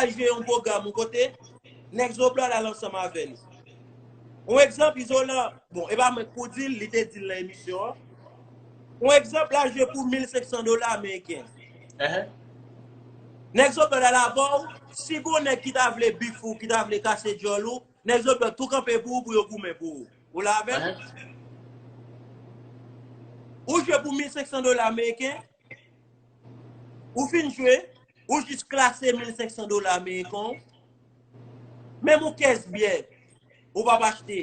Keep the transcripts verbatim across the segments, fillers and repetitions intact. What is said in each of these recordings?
al jwe yon pwogram yon kote, nèg Zoblòd al ansanm avè l. Yon egzanp, Izolan, bon, e pa mwen k pou di l, li te di l nan emisyon an. Yon egzanp, l al jwe pou mil senk san dola ameriken. Nèg Zoblòd al avè w, si gon nèg ki ta vle bif ou, ki ta vle kase djòl ou, nèg Zoblòd tou kanpe pou ou, pou yo goumen pou ou. Ou la avè m? Ou jwe pou mil senk san dola ameriken, ou fin jwe, ou jis klase mil senk san dola ameriken w, menm yon kès byè, ou p ap achte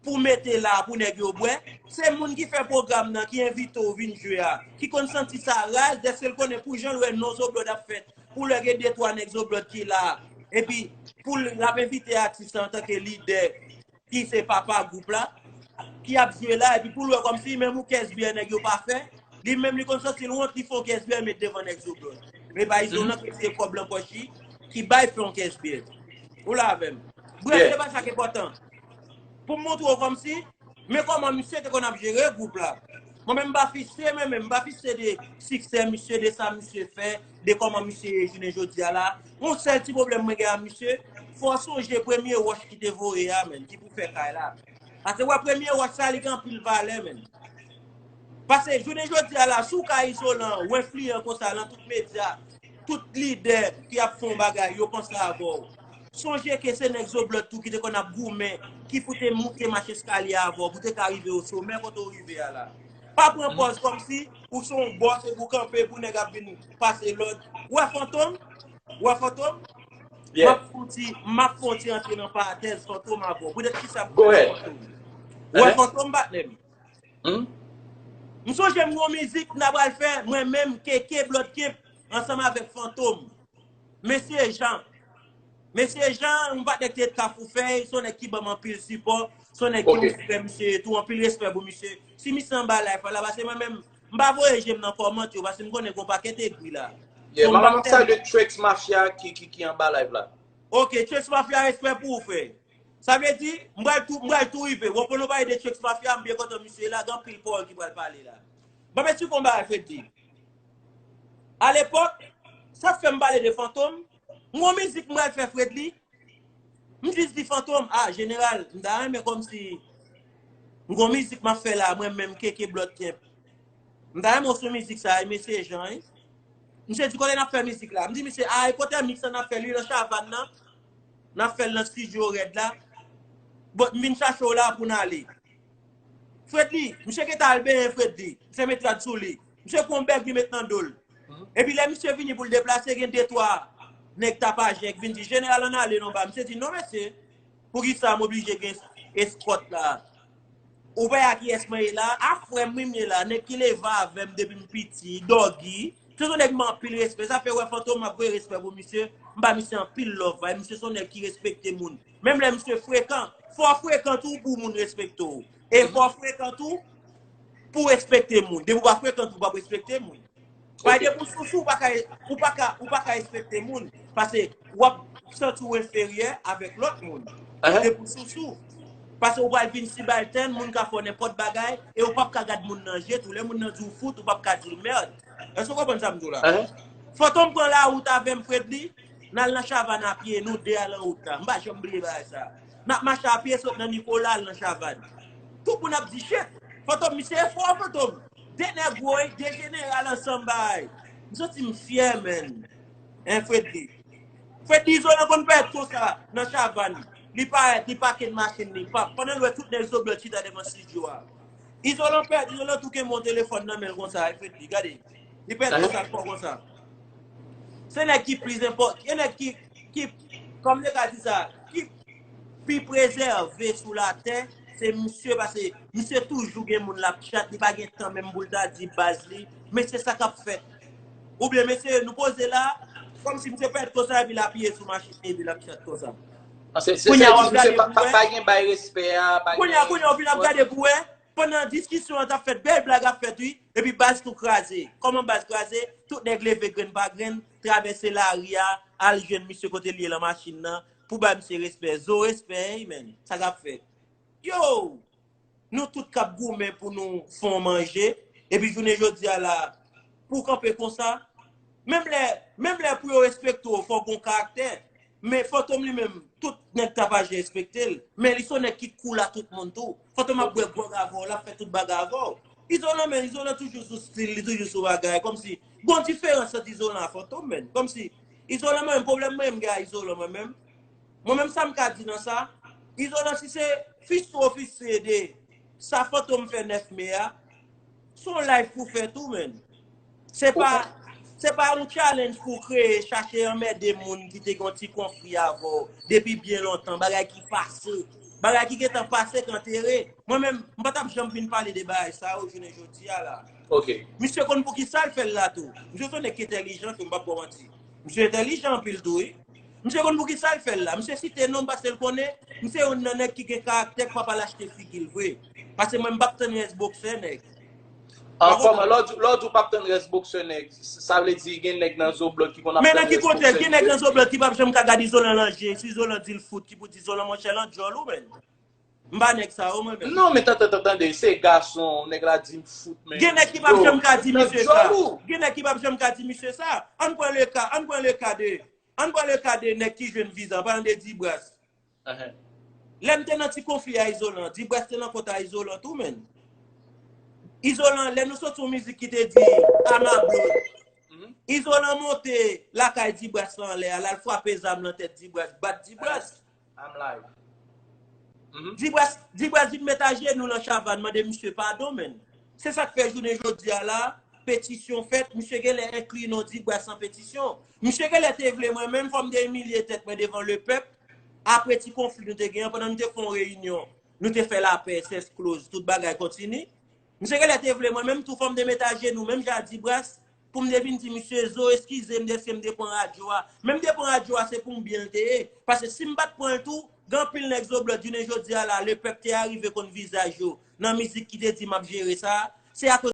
pou mete la pou nèg yo bwè. Se moun ki fè pwogram nan, ki envite w vin jwe a, ki konn santi sa raz, dèske l konnen pou jan l wè non Zoblòd ap fèt, pou lè gen de twa nèg Zoblòd ki la, epi pou l ap envite atis la antanke lidè, ki se papa gwoup la, ki ap jwe la, epi pou l wè kòmsi menm yon kès byè nèg yo pa fè, li menm li konn santi l wont, li fè yon kès byè met devan nèg Zoblòd. Men pa Izolan ki tire kòb lan pòch li, ki bay fè yon kès byè. Ou la avè m? Brèf, se pa sa k enpòtan. Pou m montre w kòmsi, men kòman misye te konn ap jere gwoup la. Mwen menm m pa fikse, men menm m pa fikse de siksè misye, de sa misye fè, de kòman misye ye jounen jodi a la. Yon sèl ti pwoblèm mwen gen ak misye, fò w sonje premye wòch ki te voye a, menn, ki pou fè kay la. Paske wè premye wòch sa, li gen anpil valè, menn. Paske jounen jodi a la, si w ka Izolan, w enfliyan konsa nan tout medya, tout lidè ki ap fè yon bagay, yo panse avè w. Sonje ke se nèg Zoblòd tou ki te konn ap goumen, ki pou te moute mach eskalye avè w, pou te ka rive o somè kote w rive a la. Pa pran pòz kòmsi ou se yon bòs epi w kanpe pou nèg ap vin pase lòd. Ou wè Fantom? Ou wè Fantom? M ap fè yon ti, m ap fè yon ti antre nan parantèz Fantom avè w. Poutèt kisa m pale Fantom? Ou wè Fantom, patnè m? M sonje m gon mizik n ta pral fè, mwen menm, Keke, Bloodcamp, ansanm avèk Fantom. Mesye Jan. Mesye Jan, yon patnè ki te Kafou Fèy, se yon nèg ki ban m anpil sipò, se yon nèg ki yon frè misye ye tou, anpil respè pou misye. Si misye anba live la, paske mwen menm, m pa voye je m nan kòmantè yo, paske m konnen gon pakèt egri la. Yeah, m ap salye Trex Mafia ki, ki, ki anba live la. Ok, Trex Mafia, respè pou ou, frè. Sa vle di, m pral tou, m pral tou rive. W konprann, nou pale de Trex Mafia, m byen kontan misye la, gen anpil pawòl ki pral pale la. Ban m esplike w yon bagay, Freddy. Alepòk, sa k fè m pale de Fantom, m gon mizik m pral fè Fredly, m jis di Fantom, ah, jeneral, m ta renmen kòmsi m gon mizik m ap fè la, mwen menm, Keke, Bloodcamp. M ta renmen w sou mizik sa, e mesye Jan, wi. Misye di, kote n ap fè mizik la? M di misye, ah, e kote mix la n ap fè l, wi, nan Chavann nan. N ap fè l nan studio Rèd la. Bon, m vin chache w la pou n ale. Fredly, misye gentan al benyen Fredly. Misye met rad sou li. Misye pran yon bèg li met nan do l. Epi lè misye vini pou l deplase, gen de twa nèg Tapajè k vin di, jeneral, ann ale non ba. Misye di, non, mesye. Poukisa m oblije gen eskòt la? Ou pa wè a kiyès mwen ye la? A frè m wi m ye la, nèg ki leve avè m depi m piti, Doggy. Se yon nèg m anpil respè. Sa fè wè Fantom ap voye respè pou misye. M ba misye anpil love, vay. Misye se yon nèg ki respekte moun. Menm lè misye frekan, fò w frekan tou pou moun respekte w. E fò w frekan tou pou w respekte moun. Depi w pa frekan tou, w p ap respekte moun. Bay depi w sousou, ou pa ka, ou pa ka, ou pa ka respekte moun. Paske w ap santi w enferyè avèk lòt moun. Depi w sousou. Paske ou pral vin sibaltèn, moun ka fè w nenpòt bagay, e ou p ap ka gad moun nan je tou. Lè moun nan di w fout, ou p ap ka di l mèd. Èske w konprann sa m di w la? Fantom pran lawout avè m, Fredly, n al nan Chavann a pye, nou de al nan wout la. M pa janm bliye bagay sa. N ap mache a pye, sot nan Nikola, al nan Chavann. Tout moun ap di, shit, Fantom, misye fò, Fantom. De nèg woy, de jeneral ansanm bay. M santi m fyè, menn. Hein, Fredly? Fredly, Izolan konn parèt konsa nan Chavann. Li parèt, li pake machin li, pap. Pandan l wè tout nèg Zoblòd chita devan studio a. Izolan pèdi, Izolan tou kenbe yon telefòn nan men l konsa, Fredly, gade. Li pèdi sa l fò konsa. Se nèg ki plis enpò-, se nèg ki, ki, kòm yo ka di sa, ki pi prezève sou latè, se misye, paske misye toujou gen moun l ap chat, li pa gen tan menm pou l ta di baz li, mesye, sa k ap fèt. Oubyen, mesye, nou poze la, kòmsi misye pèdi konsa, epi l apiye sou machin li, epi l ap chat konsa. Ah, se, se, kounye a, w ap gade pou wè. Pa, pa gen bay respè a, pa gen. Kounye a, kounye a, w vin ap gade pou wè. Pandan diskisyon an t ap fèt, bèl blag ap fèt, wi. Epi baz tou kraze. Kòman baz kraze? Tout nèg leve grenn pa grenn, travèse lari a, al jwenn misye kote l ye lan machin nan, pou bay misye respè. Zo respè, ey, menn. Sa k ap fèt? Yo! Nou tout k ap goumen pou nou fè yon manje, epi jounen jodi a la, pou w kanpe konsa, Menm lè, menm lè pou yo respekte w, fò w gon karaktè. Men Fantom li menm, tout nèg Tapajè respekte l. Men li se yon nèg ki cool a tout moun tou. Fantom ap bwè gwòg avè w, l ap fè tout bagay avè w. Izolan, men Izolan toujou sou stil, li toujou sou bagay. Kòmsi, gon diferans ant Izolan a Fantom, men. Kòmsi, Izolan, mwen menm, pwoblèm mwen menm gen a Izolan, mwen menm. Mwen menm sa m ka di nan sa, Izolan, si se fistwo fistwe de sa Fantom fè nèf me a, se yon live pou fè tou, men. Se pa, se pa yon challenge pou kreye, chache anmède moun ki te gen yon ti konfli avè w depi byen lontan, bagay ki pase, bagay ki gentan pase k antere. Mwen menm, m pa t ap janm vin pale de bagay sa yo jounen jodi a la. Ok. Misye konn pou ki sa l fè l la tou. Misye se yon nèg ki entèlijan, ke m p ap ba w manti. Misye entèlijan anpil tou, wi. Misye konn pou ki sa l fè l la. Misye site non m paske l konnen m se youn nan nèg ki gen karaktè k p ap al achte figi l vre. Paske mwen m p ap tann rès boksè nèg. An kòman, lè w di w p ap tann rès boksè nèg, sa vle di gen nèg nan Zoblòd ki konn ap Men nan tann ki rès kontèks? boksè Gen nèg nèg. Nan Zoblòd ki p ap janm ka gade Izolan nan je, si Izolan di l fout, ki pou di Izolan monchè lan djòl ou menm. M pa nèg sa yo mwen menm. Non, men tande, tande, tande, se gason, nèg la di m fout, men. Gen nèg ki p ap janm ka di misye sa. Djòl ou? Gen nèg ki p ap janm ka di misye sa. Ann pran le ka, ann pran le ka de, ann pran le ka de nèg ki jwenn viza, an palan de Dibras. Ahan. Lè m te nan ti konfli a Izolan, Dibras te nan kont a Izolan tou, men. Izolan, lè nou soti yon mizik ki te di Ama Blood, Mhm. Izolan monte lakay Dibras la anlè a, l al frape zam nan tèt Dibras, bat Dibras. I'm live. Mhm. Dibras, Dibras vin met ajenou nan chavann, mande misye padon, men. Se sa k fè jounen jodi a la, petisyon fèt, misye genlè enkli non Dibras nan petisyon. Misye genlè te vle mwen menm, fò m te imilye tèt mwen devan lepèp, apre ti konfli nou te genyen, pandan nou te fè yon reyinyon, nou te fè lapè, sèskloz, tout bagay kontini. Misye genlè te vle mwen menm tou, fò m te met ajenou, menm jan a Dibras, pou m te vin di misye Zo, eskize m deske m te pran radyo a. Men m te pran radyo a, se pou m byen l te ye. Paske si m pa t pran l tou, gen anpil nèg Zoblòd jounen jodi a la, lepèp te arive konn vizaj yo nan mizik ki te di m ap jere sa. Se akoz